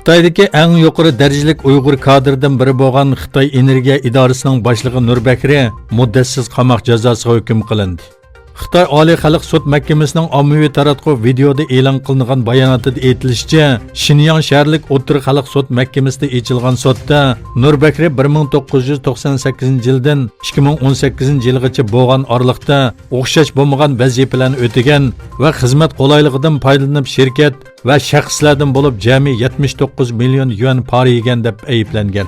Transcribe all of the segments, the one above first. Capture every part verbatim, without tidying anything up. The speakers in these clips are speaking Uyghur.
خىتايدىكى ئەڭ يۇقىرى دەرىجىلىك ئۇيغۇر كادىردىن بىرى بولغان خىتاي ئېنېرگىيە ئىدارىسىنىڭ باشلىقى نۇر بەكرى مۇددەتسىز قاماق جازاسىغا ھۆكۈم قىلىندى. خىتاي ئالىي خەلق سوت مەھكىمىسىنىڭ ئاممىۋى تاراتقۇ ۋىدېيودا ئېلان قىلىنغان باياناتىدا ئېيتىلىشىچە، شىنياڭ شەھەرلىك ئوتتۇرا خەلق سوت مەھكىمىسىدە ئېچىلغان سوتتا نۇر بەكرى بىر مىڭ توققۇز يۈز توقسان سەككىزىنچى يىلدىن ئىككى مىڭ ئون سەككىزىنچى يىلغىچە بولغان ئارىلىقتا ئوخشاش بولمىغان ۋەزىپىلەرنى ئۆتىگەن ۋە خىزمەت قولايلىقىدىن پايدىلىنىپ شىركەت ۋە شەخسلەردىن بولۇپ جەمئىي يەتمىش توققۇز مىليون يۈەن پارا يېگەن دەپ ئەيىبلەنگەن.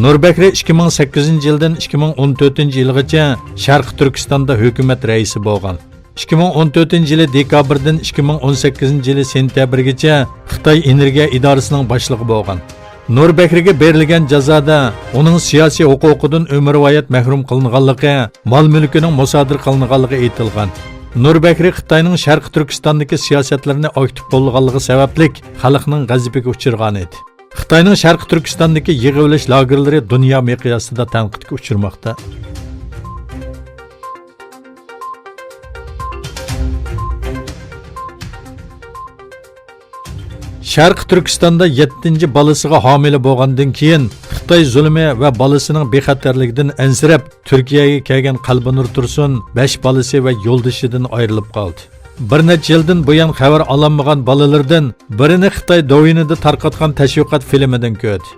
نۇر بەكرى ئىككى مىڭ سەككىزىنچى يىلدىن ئىككى مىڭ ئون تۆتىنچى يىلغىچە شەرقىي تۈركىستاندا ھۆكۈمەت رەئىسى بولغان. ئىككى مىڭ ئون تۆتىنچى يىلى دېكابىردىن ئىككى مىڭ ئون سەككىزىنچى يىلى سېنتەبىرگىچە خىتاي ئېنېرگىيە ئىدارىسىنىڭ باشلىقى بولغان. نۇر بەكرىگە بېرىلگەن جازادا ئۇنىڭ سىياسىي ھوقۇقىدىن ئۆمۈرۋايەت مەھرۇم قىلىنغانلىقى، مال-مۈلكىنىڭ مۇسادىرە قىلىنغانلىقى ئېيتىلغان. نۇر بەكرى خىتاينىڭ شەرقىي تۈركىستاندىكى سىياسەتلىرىنى ئاكتىپ قوللىغانلىقى سەۋەبلىك خەلقنىڭ غەزىپىگە ئۇچرىغانىدى. خىتاينىڭ شەرقىي تۈركىستاندىكى يىغىۋېلىش لاگېرلىرى دۇنيا مىقياسىدا تەنقىدكە ئۇچرىماقتا. شەرقىي تۈركىستاندا يەتتىنچى بالىسىغا ھامىلە بولغاندىن كېيىن، خىتاي زۇلۇمى ۋە بالىسىنىڭ بىخەتەرلىكىدىن ئەنسىرەپ، تۈركىيەگە كەلگەن قەلبىنۇر تۇرسۇن بەش بالىسى ۋە يولدىشىدىن ئايرىلىپ قالدى. بىر نەچچە يىلدىن بۇيان خەۋەر ئالانمىغان بالىلىرىدىن بىرىنى خىتاي دوۋيىنىدا تارقاتقان تەشۋىقات فىلىمىدىن كۆردى.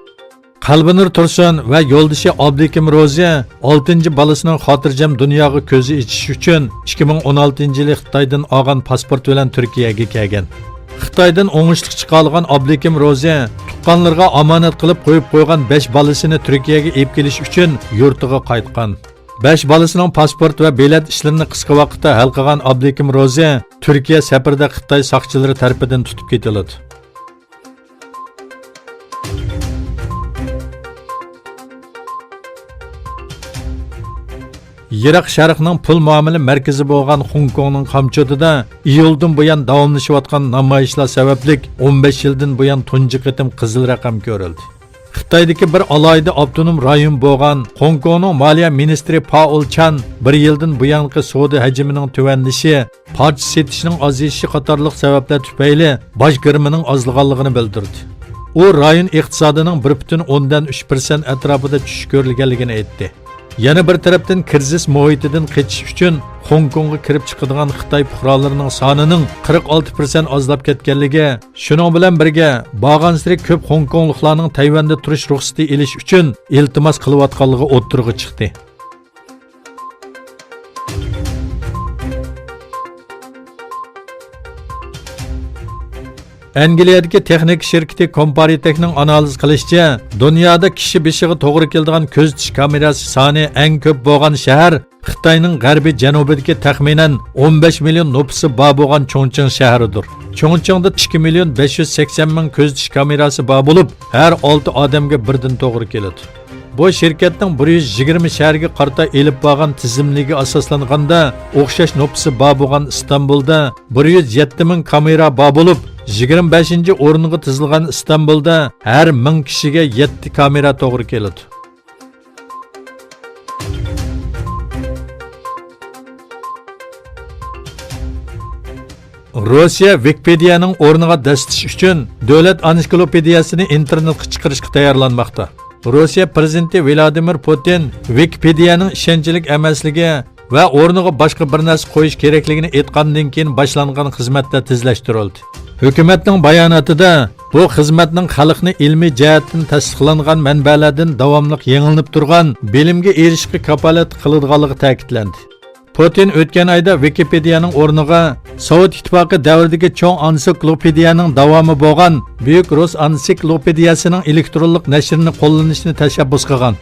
قەلبىنۇر تۇرسۇن ۋە يولدىشى ئابلىكىم روزى ئالتىنچى بالىسىنىڭ خاتىرجەم دۇنياغا كۆزى ئېچىشى ئۈچۈن ئىككى مىڭ ئون ئالتىنچى يىلى خىتايدىن ئالغان پاسپورت بىلەن تۈركىيەگە كەلگەن. خىتايدىن ئوڭۇشلۇق چىقالىغان ئابلىكىم روزى تۇغقانلىرىغا ئامانەت قىلىپ قويۇپ قويغان بەش بالىسىنى تۈركىيەگە ئېلىپ كېلىش ئۈچۈن يۇرتىغا قايتقان. بەش بالىسىنىڭ پاسپورت ۋە بېلەت ئىشلىرىنى قىسقا ۋاقىتتا ھەل قىلغان ئابلىكىم روزى تۈركىيە سەپىرىدە خىتاي ساقچىلىرى تەرىپىدىن تۇتۇپ كېتىلىدۇ. يىراق شەرقنىڭ پۇل مۇئامىلە مەركىزى بولغان خوڭكوڭنىڭ قامچۇتىدا ئىيۇلدىن بۇيان داۋاملىشىۋاتقان نامايىشلار سەۋەبلىك ئون بەش يىلدىن بۇيان تۇنجى قېتىم قىزىل رەقەم كۆرۈلدى. خىتايدىكى بىر ئالاھىدە ئاپتونوم رايون بولغان خوڭكوڭنىڭ مالىيە مىنىستىرى پائول چان بىر يىلدىن بۇيانقى سودا ھەجمىنىڭ تۆۋەنلىشى، پارچە سېتىشنىڭ ئازىيىشى قاتارلىق سەۋەبلەر تۈپەيلى باج كىرىمىنىڭ ئازلىغانلىقىنى بىلدۈردى. ئۇ رايون ئىقتىسادىنىڭ بىر پۈتۈن ئوندىن ئۈچ پىرسەنت ئەتراپىدا چۈشۈش كۆرۈلگەنلىكىنى ئېيتتى. يەنە بىر تەرەپتىن، كىرىزىس مۇھىتىدىن قېچىش ئۈچۈن خوڭكوڭغا كىرىپ چىقىدىغان خىتاي پۇقرالىرىنىڭ سانىنىڭ قىرىق ئالتە پىرسەنت ئازلاپ كەتكەنلىكى، شۇنىڭ بىلەن بىرگە، بارغانسېرى كۆپ خوڭكوڭلۇقلارنىڭ تەيۋەندە تۇرۇش رۇخسىتى ئېلىش ئۈچۈن ئىلتىماس قىلىۋاتقانلىقى ئوتتۇرىغا چىقتى. ئەنگلىيەدىكى تېخنىكا شىركىتى كومپارىتېكنىڭ ئانالىز قىلىشىچە، دۇنيادا كىشى بېشىغا توغرا كېلىدىغان كۆزىتىش كامېراسى سانى ئەڭ كۆپ بولغان شەھەر خىتاينىڭ غەربىي جەنۇبىدىكى تەخمىنەن ئون بەش مىليون نوپۇسى بار بولغان چۇڭچىڭ شەھىرىدۇر. چۇڭچىڭدا ئىككى مىليون بەش يۈز سەكسەن مىڭ كۆزىتىش كامېراسى بار بولۇپ، ھەر ئالتە ئادەمگە بىردىن توغرا كېلىدۇ. بۇ شىركەتنىڭ بىر يۈز يىگىرمە شەھەرگە قارىتا ئېلىپ بارغان تىزىملىكىگە ئاساسلانغاندا، ئوخشاش نوپۇسى بار بولغان ئىستانبۇلدا بىر يۈز يەتتە مىڭ كامېرا بار بولۇپ، يىگىرمە بەشىنچى ئورۇنغا تىزىلغان ئىستانبۇلدا ھەر مىڭ كىشىگە يەتتە كامېرا توغرا كېلىدۇ. روسىيە ۋىكىپېدىيەنىڭ ئورنىغا دەسسىتىش ئۈچۈن دۆلەت ئانسىكلوپېدىيەسىنى ئىنتېرنېتقا چىقىرىشقا تەييارلانماقتا. روسىيە پىرېزىدېنتى ۋلادىمىر پۇتىن ۋىكىپېدىيەنىڭ ئىشەنچلىك ئەمەسلىكى ۋە ئورنىغا باشقا بىر نەرسە قويۇش كېرەكلىكىنى ئېيتقاندىن كېيىن باشلانغان خىزمەتلەر تېزلەشتۈرۈلدى. ھۆكۈمەتنىڭ باياناتىدا، بۇ خىزمەتنىڭ خەلقنى ئىلمىي جەھەتتىن تەستىقلانغان مەنبەلەردىن داۋاملىق يېڭىلىنىپ تۇرغان بىلىمگە ئېرىشىشكە كاپالەتلىك قىلىدىغانلىقى تەكىتلەندى. پۇتىن ئۆتكەن ئايدا ۋىكىپېدىيەنىڭ ئورنىغا سوۋېت ئىتتىپاقى دەۋرىدىكى چوڭ ئانسىكلوپېدىيەنىڭ داۋامى بولغان بۈيۈك رۇس ئانسىكلوپېدىيەسىنىڭ ئېلېكترونلۇق نەشرىنى قوللىنىشنى تەشەببۇس قىلغان.